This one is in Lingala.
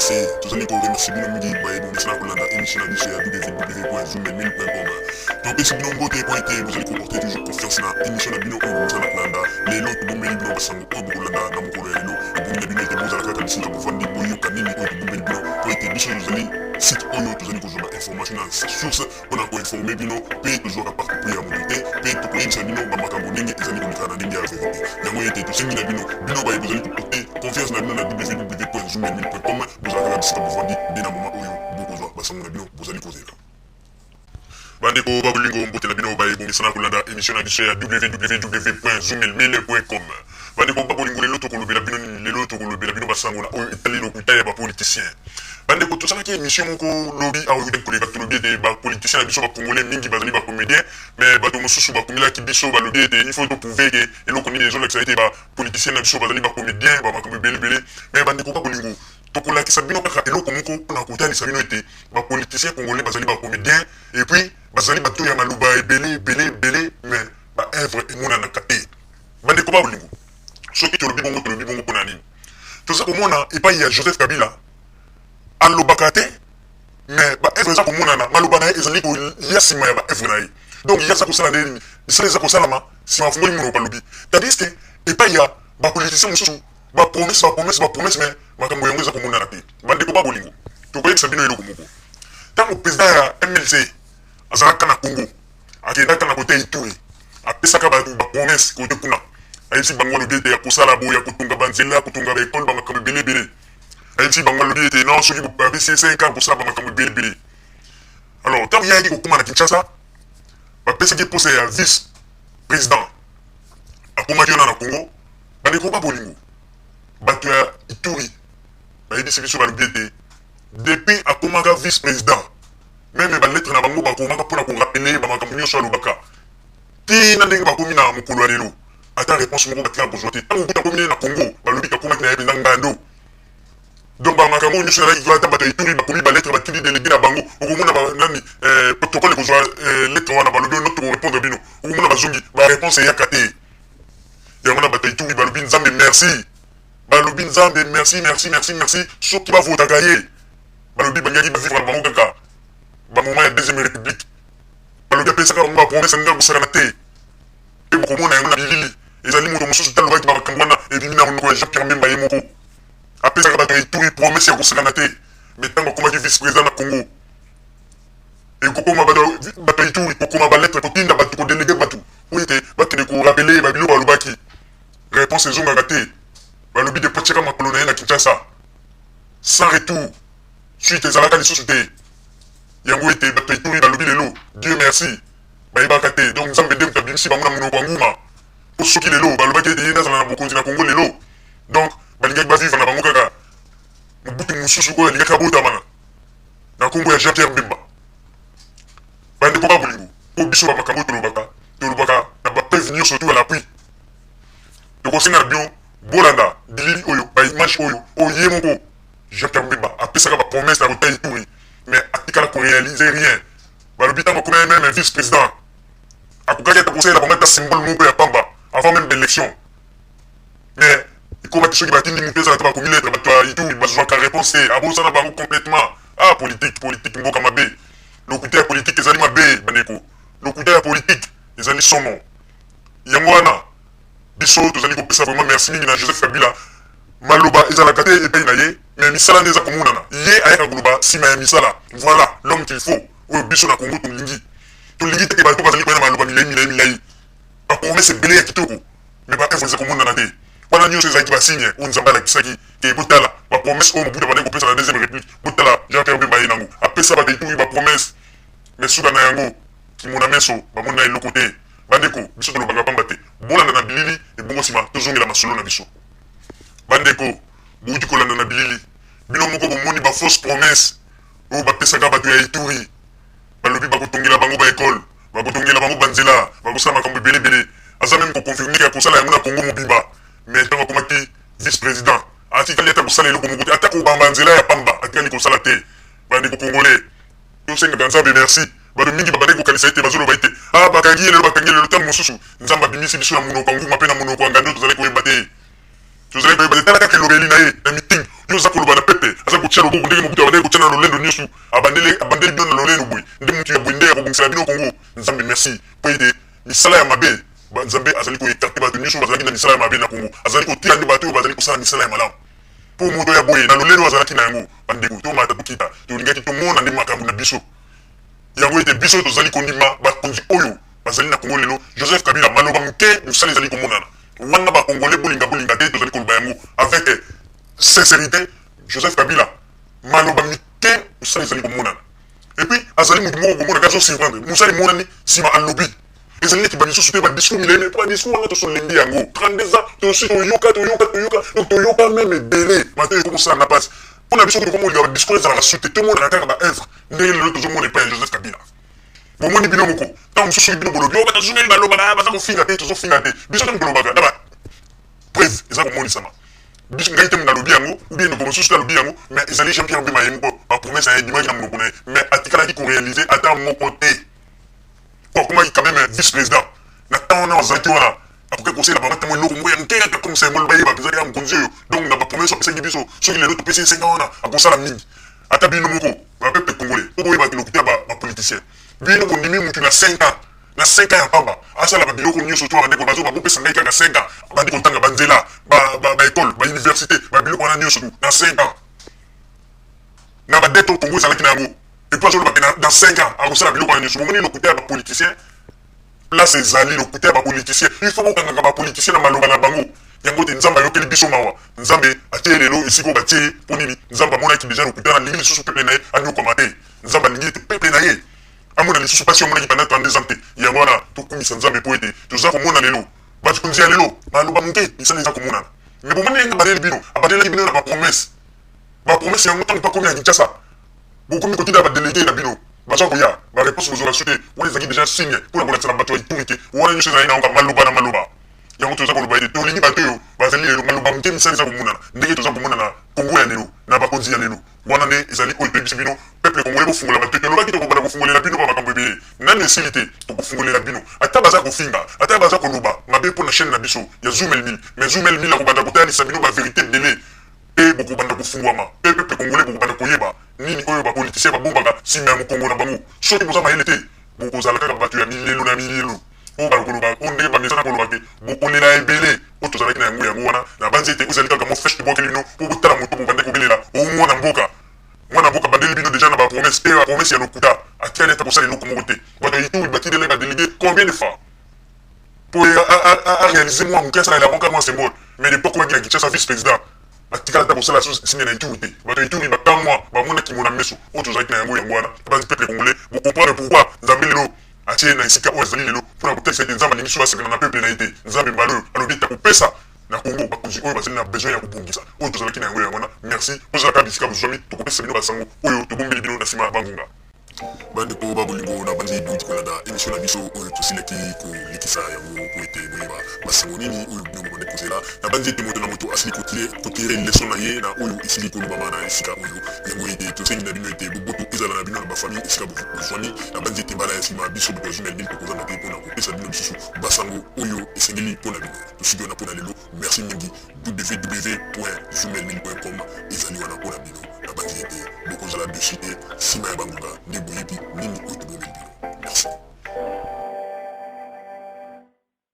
MLC tozali ko remercier bino mingi baye bomesana kolanda émission na biso ya www.zoomemil.com. Topesi bino mbote mpo ete bozali koporte toujours confiance na émission na bino oyo bomesana kolanda. Lelo tobombeli bino basango oyo bokolanda na mokolo ya lelo. Ebongi na bino ete bozala kaka bisika bovandi, boyoka nini oyo tobombeli bino, mpo ete biso tozali site oyo tozali kozwa ba information na source mpo na koinforme bino, mpe tozwaka parti pris ya moto te, mpe tokoyebisa bino bamakambo ndenge ezali koleka na ndenge ya verite. Yango ete tosengi na bino, bino baye bozali koporte confiance na bino na www.zoomemil.com, bozala kaka bisika bovandi nde na moma oyo bokozwa basango na bino bozali kozela. Bandeko ba bolingo, mbote na bino baye bomesana kolanda emission na biso ya www.zoomemil.com. Bandeko ba bolingo, lelo tokolobela bino nini? Lelo tokolobela bino basango na oyo etali lokuta ya bapoliticien. Bandeko, tosalaki émission moko lobi awa euti koleka, tolobi ete bapoliticien na biso bacongolais mingi bazali bacomédien, mais bato mosusu bakomelaki biso, balobi ete il faut toprouve ke eloko nini ezolakisa ete bapoliticien na biso bazali bacomédien, bamakambo ebele ebele. Mais bandeko ba bolingo, tokolakisa bino kaka eloko moko mpona kotalisa bino ete bapoliticien congolais bazali bacomédien, et puis bazali bato ya maloba ebele ebele ebele, mais baœuvre emonanaka te. Bandeko ba bolingo, soki tolobi bongo, tolobi bongo mpona nini? Toza komona epai ya Joseph Kabila, alobaka te, mais baœuvre eza komonana. Maloba na ye ezali koya nsima ya baœuvre na ye. Donc ye aza kosala nde nini? Misala eza kosalama, nsima afungoli monoko, alobi. Tandis que epai ya bapoliticien mosusu, bapromesse, bapromesse, bapromesse, mais makambo yango eza komonana te. Bandeko ba bolingo, tokoyebisa bino eloko moko. Ntango président ya MLC azalaka na Congo, akendaka na kote Ituri, apesaka bato bapromesse kote kuna, ayebisi bango, alobi ete akosala boye, akotonga banzela, akotonga baekole, bamakambo ebele ebele. Ayebisi bango, alobi ete non, soki bapesi ye 5 ans, kosala bamakambo ebele ebele. Alors ntango ye ayaki kokóma na Kinshasa, bapesaki poste ya vice président, akomaki wana na Congo. Bandeko ba bolingo, bato ya Ituri bayebisi biso, balobi ete depuis akomaka vice président, même balettre na bango bakomaka mpona korappeler bamakambo nyonso alobaka, tina ndenge bakomi na mokolo ya lelo, ata réponse moko batikaka kozwa te. Ntango kuta akomi na Congo, balobi akomaki na ye mpenza ngando. Donc bamakambo oyo nyonso ezalaki, ata bato ya Ituri bakomi balettre, batindi délégué na bango, okomona nani, protocole ekozwa lettre wana, balobi oyo tokorépondre bino, okomona bazongi, baréponse eyaka te. Yango na bato ya Ituri balobi Nzambe merci, balobi Nzambe merci, merci, merci, merci. Soki bavotaka ye, balobi balingaki bavivre na bango kaka bamoment ya deuxième république. Balobi apesaka bango bapromesse ndenge akosakana te, mpe bokomona yango na bilili. Ezali moto mosusu te alobaki bamakambo wana, ebimi na monoko ya Jean Pierre Mbemba ye moko. Apesaka bato ya Ituri promesse ya kosakana te, mais ntango akomaki vice président na Congo, ekokoma bato ya Ituri kokoma balettre, kotinda bato, kodéléguer bato oyo ete bakende korappeler babiloko alobaki, réponse ezongaka te. Balobi depuis atiaka makolo na ye na Kinshasa, sans retour, suite ezalaka lisusu te. Yango ete bato ya Ituri balobi lelo Dieu merci, bayebaka te. Donc Nzambe nde moto abimisi bango na monoko ya nguma, po soki lelo balobaki ete ye nde azala na bokonzi na Kongo lelo, donc balingaki bavivre na bango kaka Mobutu mosusu oyo alingaki abotama na nkombo ya Jean Pierre Mbemba. Bandeko ba bolingo, mpo biso bamakambo oyo tolobaka, tolobaka na bapreuve nyonso to à l'appui. Tokosenga na bino bolanda bilili oyo, baimage oyo, oyo ye moko Jean Pierre Mbemba apesaka bapromesse na kota Ituri, mais atikala koréaliser rien. Balobi ntango akomaki même vice président, akokaki ata kosalela bango ata symbole moko ya pamba avant même d'élection, mais ekomaki soki batindi moto, ezala te bakomi lettre, bato ya Ituri bazwaka réponse te, abosana bango complètement. Ah, politique, politique, mboka mabe. Lokuta ya politique ezali mabe. Bandeko, lokuta ya politique ezali somo. Yango wana biso tozali kopesa vraiment merci mingi na Joseph Kabila. Maloba ezalaka te epai na ye, mais misala nde eza komonana. Ye ayaka koloba nsima ya misala. Voilà l'homme qu'il faut, oyo biso na Congo tolingi. Tolingi te bato bazali koya na maloba milai milai milai, bapromesse ebele ya kitoko, mais baœuvre eza komonana te. Wana nyonso ezalaki basigne oyo Nzambe alakisaki ke botala bapromesse oyo Mobutu abandaki kopesa na deuxième république. Botala Jean Pierre Bemba, ye nango apesa bato Ituri bapromesse, mais suka na yango, kimona meso bamona eloko te. Bandeko, biso tolobaka pamba te. Bolanda na bilili, ebongo nsima tozongela masolo na biso. Bandeko, bouti kolanda na bilili, bino moko bomoni bafausse promesse oyo bapesaka bato ya Ituri. Balobi bakotongela bango baekole, bakotongela bango banzela, bakosala makambo ebele ebele. Aza même koconfirmer ke akosala yango na Congo mobimba, mais ntango akomaki vice président, atikali ata kosala eloko moko te, ata kobamba nzela ya pamba atikali kosala te. Bandeko congolais, tosengaka Nzambe merci. Bato mingi babandaki kokanisa ete bazoloba ete ah, bakangi ye lelo, bakangi ye lelo. Ntango mosusu Nzambe abimisi biso na monoko ya nguma mpe na monoko ya ngando. Tozalaki koyeba te, tozalaki koyeba te. Tala kaka elobeli na ye na meeting. Yo oza koloba na peuple, aza kotia kotia loboko ndenge Mobutu abandaki kotia na lolendo nyonso, abandeli abandeli bino na lolendo boye, nde mutu ya boye nde akobongisela bino Congo. Nzambe merci mpo ete misala ya mabe ba Nzambe azali ko ecarter bato nyonso bazalaki na misala ya mabe na Congo, azali kotia nde bato oyo bazali kosala misala ya malamu. Mpo moto ya boye na lolendo azalaki na yango, bandeko, tomata tokita, tolingaki tomona nde makambo na biso. Yango ete biso tozali kondima bakonzi oyo bazali na Congo lelo, Joseph Kabila, maloba moke, mosala ezali komonana. Wana ba Congolais bolinga bolinga te, tozali koloba yango avec sincerite, Joseph Kabila, maloba mike, mosala ezali komonana. Et puis azali moto moko komonaka azo surprendre, mosala emonani, sima alobi. Ezali neti ba misusu te, ba discours milayi, mais ba discours wana tosolembi yango. 32 ans, tosi toyoka, toyoka, toyoka, donc toyoka meme ebele, matoyi ekomi kosala nga pasi. Pona biso tokomi kolinga ba discours ezalaka su te, tomonaka kaka ba oeuvres ndenge lelo tozomona epai ya Joseph Kabila. Bomoni bino moko, ntango mosusu soki bino bolobi, oh, bato azongeli balobaka, baza kofinga te, tozofinga te. Biso ntango tolobaka na ba preuve eza komonisama. Biso ngai te nalobi yango, ou bien ndeko mosusu te alobi yango, mais ezali Jean-Pierre Bemba ye moko, ba promesse na ye ebimaki na monoko na ye, mais atikalaki korealiser ata moko te. Po akomaki quand même vice-président. Na temps wana azalaki wana, akoki kosalela bango ata mwa eloko moko ya moke kaka akomisa yango bayeba mpenza kaka mokonzi oyo. Donc na ba promesse apesaki biso, soki lelo topesi ye 5 ans wana, akosala mingi. Ata bino moko ba peuple congolais po boyeba ke lokuta ya ba politiciens. Bino bondimi mutu na 5 ans, na 5 ans ya pamba asala ba biloko nioso to abandi koloba zoba bopesa ngai kaka 5 ans, abandi kotanga ba nzela, ba ba ecole, ba universite, ba biloko wana nioso tout na 5 ans. Na ba dette oyo Congo ezalaki na yango et puis azoloba ke dans 5 ans akosala biloko wana nioso. Bomoni lokuta ya ba politiciens? Place ezali lokuta ya ba politiciens. Il faut bokangaka ba politiciens na maloba na bango. Yango te Nzambe ayokeli biso mawa. Nzambe atie ye lelo esika oyo batie ye mpo nini? Nzambe amonaki dejà lokuta wana, alingi lisusu peuple na ye anyokwama te. Nzambe alingi ete peuple na ye amona lisusu pasi oyo amonaki pendant 32 ans te. Yango wana tokumisa Nzambe mpo ete toza komona lelo bakonzi ya lelo maloba moke, misala eza komonana. Mais bomoni ndenge abandeli bino? Abandelaki bino na ba promesses. Ba promesses yango tango mpe akomi na Kinshasa, bokomi kotinda ba delegues na bino baza koya, ba reponses bozwaka lisusu te. Wana ezalaki dejà signe mpo na kolakisa na bato ya Ituri ke wana nionso ezalaki na yango kaka maloba na maloba. Yango toza koloba ete tolingi bato oyo bazali lelo maloba moke misala eza komonana ndenge toza komona na Congo ya lelo na bakonzi ya lelo. Wana nde ezali oyo toyebisi bino peuple congolais bofungola matoyi. Tolobaki tokobanda kofungolela bino ba makambo ebele nanu esili te tokofungolela bino ata baza kofinga ata baza koloba mabe mpo na chaine na biso ya Zoom El Mil mais Zoom El Mil akobanda kotalisa bino ba verite ebele mpe bokobanda kofungwama mpe peuple congolais bokobanda koyeba nini oyo ba politiciens babombaka sima ya mokongo na bango. Soki boza mayele te bokozala kaka bato ya milelo na milelo. Oyo bakoloba, oyo ndenge bamesana koloba ke bokolela ebele, oyo tozalaki na yango yango wana. Nabanzi ete ezali kaka mwa flèche tobwakeli bino mpo botala moto bobandaki kobelela, O mwana mboka! Mwana mboka abandeli bino dejà na ba promesses, mpe ba promesses ya lokuta. Atikali ata kosala eloko moko te. Bato ya Ituri batindela ye ba delegues combien de fois mpo ye a realiser mwa moke, asalela bango kaka mwa symbole. Mais depuis akomaki na Kinshasa vice-president, atikala ata kosala lisusu signe na Ituri te. Bato ya Ituri bakamwa, bamona kimona meso oyo tozalaki na yango yango wana. Nabanzi peuple congolais bo comprendre pourquoi Nzambe lelo Atie ye na esika oyo azali lelo mpo na kotalisa ete Nzambe alingi solo asepela na peuple na ye te. Nzambe mbala oyo alobi ete akopesa na Congo bakonzi oyo bazali na besoin ya kobongisa oyo tozalaki na yango. Yango wana, merci. Bozala kaka bisika bozwami, tokopesa bino ba sango oyo tobombeli bino na sima ya ba ngonga. Bandeko ba bolingo, nabanzi bowuti kolanda emission na biso oyo tosilaki kolekisa yango mpo ete boyeba ba sango nini oyo bino bobandaki kozela. Nabanzi ete moto na moto asili ko tirer leçon na ye na oyo esili kolobama na esika oyo. Yango ete tosengi na bino ete boboto ezala na bino na ba famille esika bozwami. Nabanzi ete mbala ya nsima biso bato ya Zoom Elmil tokozanga te mpo na kopesa bino lisusu basango oyo esengeli mpo na bino. Tosuki wana mpo na lelo. Merci mingi. www.zoomelmil.com ezali wana mpo na bino. Nabanzi ete bokozala deçu te. Nsima ya bangonga nde boyebi nini oyo tobombeli bino. Merci.